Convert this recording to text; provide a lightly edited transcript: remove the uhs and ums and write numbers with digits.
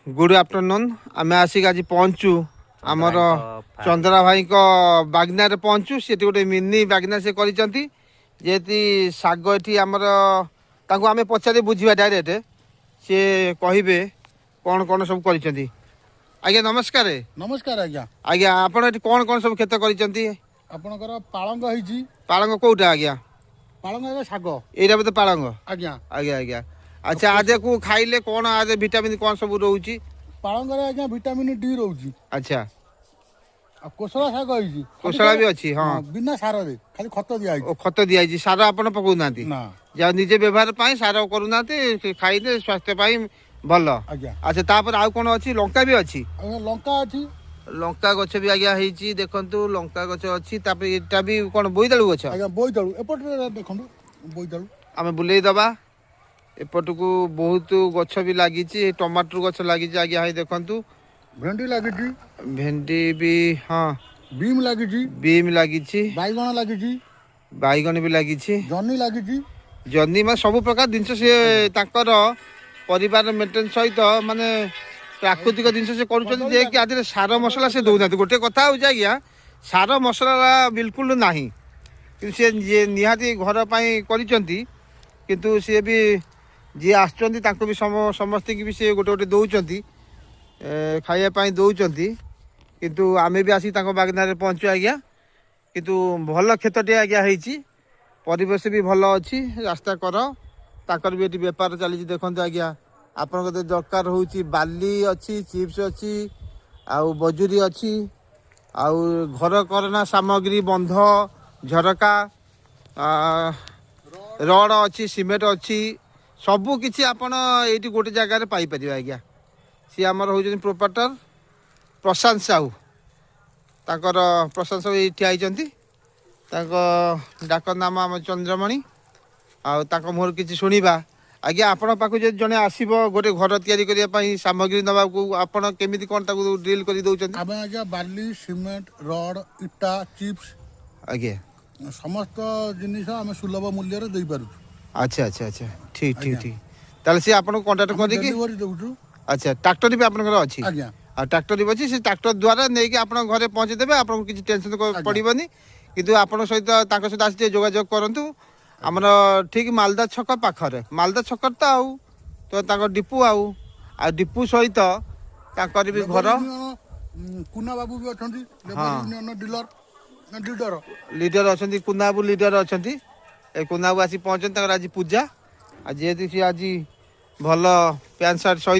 Good afternoon. ଆମେ ଆସିକି ଆଜି ପହଞ୍ଚୁ ଆମର ଚନ୍ଦ୍ରା ଭାଇଙ୍କ ବାଗନାରେ ପହଞ୍ଚୁ। ସେଠି ଗୋଟେ ମିନି ବାଗନା ସେ କରିଛନ୍ତି। ଯେହେତୁ ଶାଗ ଏଠି ଆମର, ତାଙ୍କୁ ଆମେ ପଚାରି ବୁଝିବା ଡାଇରେକ୍ଟ, ସିଏ କହିବେ କ'ଣ କ'ଣ ସବୁ କରିଛନ୍ତି। ଆଜ୍ଞା, ନମସ୍କାର। ନମସ୍କାର ଆଜ୍ଞା। ଆଜ୍ଞା, ଆପଣ ଏଠି କ'ଣ କ'ଣ ସବୁ କ୍ଷେତ କରିଛନ୍ତି? ଆପଣଙ୍କର ପାଳଙ୍ଗ ହେଇଛି। ପାଳଙ୍ଗ କୋଉଟା ଆଜ୍ଞା? ପାଳଙ୍ଗ ଆଜ୍ଞା, ଶାଗ। ଏଇଟା ବୋଧେ ପାଳଙ୍ଗ? ଆଜ୍ଞା। ଆଜ୍ଞା, ଆଚ୍ଛା, ଆଜକୁ ଖାଇଲେ କ'ଣ ଆଜ ଭିଟାମିନ୍ କ'ଣ ସବୁ ରହୁଛି? ପାଳଙ୍ଗରେ ଆଜ୍ଞା ଭିଟାମିନ୍ ଡି ରହୁଛି। ଆଉ କୋଶଳା ଶାଗ ହେଇଛି। କୋଶଳା ବି ଅଛି, ହଁ। ବିନା ସାରରେ, ଖାଲି ଖତ ଦିଆହେଇଛି। ଓ, ଖତ ଦିଆହେଇଛି, ସାର ଆପଣ ପକଉନାହାନ୍ତି? ନା। ଯାହା ନିଜେ ବ୍ୟବହାର ପାଇଁ ସାର କରୁନାହାନ୍ତି, ସେ ଖାଇଲେ ସ୍ୱାସ୍ଥ୍ୟ ପାଇଁ ଭଲ। ଆଜ୍ଞା। ଆଚ୍ଛା, ତାପରେ ଆଉ କ'ଣ ଅଛି? ଲଙ୍କା ବି ଅଛି? ଆଜ୍ଞା, ଲଙ୍କା ଅଛି। ଲଙ୍କା ଗଛ ବି ଆଜ୍ଞା ହେଇଛି, ଦେଖନ୍ତୁ, ଲଙ୍କା ଗଛ ଅଛି। ତାପରେ ଏଇଟା ବି କ'ଣ ବୋଇତାଳୁ ଗଛ? ଆଜ୍ଞା, ବୋଇତାଳୁ। ଏପଟରେ ଦେଖନ୍ତୁ ବୋଇତାଳୁ। ଆମେ ବୁଲେଇ ଦବା ଏପଟକୁ। ବହୁତ ଗଛ ବି ଲାଗିଛି, ଟମାଟର ଗଛ ଲାଗିଛି ଆଜ୍ଞା, ହେଇ ଦେଖନ୍ତୁ। ଭେଣ୍ଡି ଲାଗିଛି। ଭେଣ୍ଡି ବି, ହଁ। ବିମ୍ ଲାଗିଛି। ବିମ୍ ଲାଗିଛି। ବାଇଗଣ ଲାଗିଛି। ବାଇଗଣ ବି ଲାଗିଛି। ଜହ୍ନି ଲାଗିଛି। ଜହ୍ନି, ମାନେ ସବୁ ପ୍ରକାର ଜିନିଷ ସିଏ ତାଙ୍କର ପରିବାର ମେଣ୍ଟେନ୍ ସହିତ, ମାନେ ପ୍ରାକୃତିକ ଜିନିଷ ସେ କରୁଛନ୍ତି, ଯେ କି ଆଦିରେ ସାର ମସଲା ସେ ଦେଉନାହାନ୍ତି। ଗୋଟେ କଥା ହେଉଛି ଆଜ୍ଞା, ସାର ମସଲା ବିଲକୁଲ ନାହିଁ। କିନ୍ତୁ ସିଏ ଯିଏ ନିହାତି ଘର ପାଇଁ କରିଛନ୍ତି, କିନ୍ତୁ ସିଏ ବି ଯିଏ ଆସୁଛନ୍ତି ତାଙ୍କୁ ବି ସମସ୍ତଙ୍କୁ ବି ସିଏ ଗୋଟେ ଗୋଟେ ଦେଉଛନ୍ତି, ଖାଇବା ପାଇଁ ଦେଉଛନ୍ତି। କିନ୍ତୁ ଆମେ ବି ଆସିକି ତାଙ୍କ ବାଗନାରେ ପହଞ୍ଚୁ ଆଜ୍ଞା। କିନ୍ତୁ ଭଲ କ୍ଷେତଟିଏ ଆଜ୍ଞା ହେଇଛି, ପରିବେଶ ବି ଭଲ ଅଛି, ରାସ୍ତା କର ତାଙ୍କର ବି ଏଠି ବେପାର ଚାଲିଛି। ଦେଖନ୍ତୁ ଆଜ୍ଞା, ଆପଣଙ୍କ ଯଦି ଦରକାର ହେଉଛି, ବାଲି ଅଛି, ଚିପ୍ସ ଅଛି, ଆଉ ବଜୁରୀ ଅଛି, ଆଉ ଘର କରଣା ସାମଗ୍ରୀ, ବନ୍ଧ, ଝରକା, ରଡ଼ ଅଛି, ସିମେଣ୍ଟ ଅଛି, ସବୁ କିଛି ଆପଣ ଏଇଠି ଗୋଟେ ଜାଗାରେ ପାଇପାରିବେ ଆଜ୍ଞା। ସିଏ ଆମର ହେଉଛନ୍ତି ପ୍ରୋପାଟର ପ୍ରଶାନ୍ତ ସାହୁ। ତାଙ୍କର ପ୍ରଶାନ୍ତ ସାହୁ ଏଇଠି ଠିଆ ହେଇଛନ୍ତି। ତାଙ୍କ ଡାକ ନାମ ଆମ ଚନ୍ଦ୍ରମଣି। ଆଉ ତାଙ୍କ ମୁହଁରୁ କିଛି ଶୁଣିବା। ଆଜ୍ଞା, ଆପଣଙ୍କ ପାଖକୁ ଯଦି ଜଣେ ଆସିବ ଗୋଟେ ଘର ତିଆରି କରିବା ପାଇଁ ସାମଗ୍ରୀ ନେବାକୁ, ଆପଣ କେମିତି କ'ଣ ତାକୁ ଡିଲ୍ କରି ଦେଉଛନ୍ତି? ଆମେ ଆଜ୍ଞା ବାଲି, ସିମେଣ୍ଟ, ରଡ୍, ଇଟା, ଚିପ୍ସ, ସମସ୍ତ ଜିନିଷ ଆମେ ସୁଲଭ ମୂଲ୍ୟରେ ଦେଇପାରୁଛୁ। ଆଚ୍ଛା, ଠିକ୍। ତାହେଲେ ସିଏ ଆପଣଙ୍କୁ କଣ୍ଟାକ୍ଟ କରିକି ଡେଲିଭରି ଦେଉଛୁ। ଆଚ୍ଛା, ଟ୍ରାକ୍ଟର ବି ଆପଣଙ୍କର ଅଛି? ଆଜ୍ଞା। ଆଉ ଟ୍ରାକ୍ଟର ବି ଅଛି, ସେ ଟ୍ରାକ୍ଟର ଦ୍ୱାରା ନେଇକି ଆପଣଙ୍କ ଘରେ ପହଞ୍ଚେଇ ଦେବେ। ଆପଣଙ୍କୁ କିଛି ଟେନସନ୍ ପଡ଼ିବନି। କିନ୍ତୁ ଆପଣଙ୍କ ସହିତ, ତାଙ୍କ ସହିତ ଆସି ଟିକେ ଯୋଗାଯୋଗ କରନ୍ତୁ। ଆମର ଠିକ୍ ମାଲଦା ଛକ ପାଖରେ, ମାଲଦା ଛକରେ ତ ଆଉ ତ ତାଙ୍କ ଡିପୁ, ଆଉ ଡିପୁ ସହିତ ତାଙ୍କର ବି ଘର। କୁନା ବାବୁ ବି ଅଛନ୍ତି, labour union dealer, leader. Leader ଅଛନ୍ତି, କୁନାବାବୁ ଲିଡର ଅଛନ୍ତି। ଏ କୁନାବାବୁ ଆସି ପହଞ୍ଚନ୍ତି। ତାଙ୍କର ଆଜି ପୂଜା, ଆଉ ଯେହେତୁ ସିଏ ଆଜି ଭଲ ପ୍ୟାଣ୍ଟ ସାର୍ଟ ସହିତ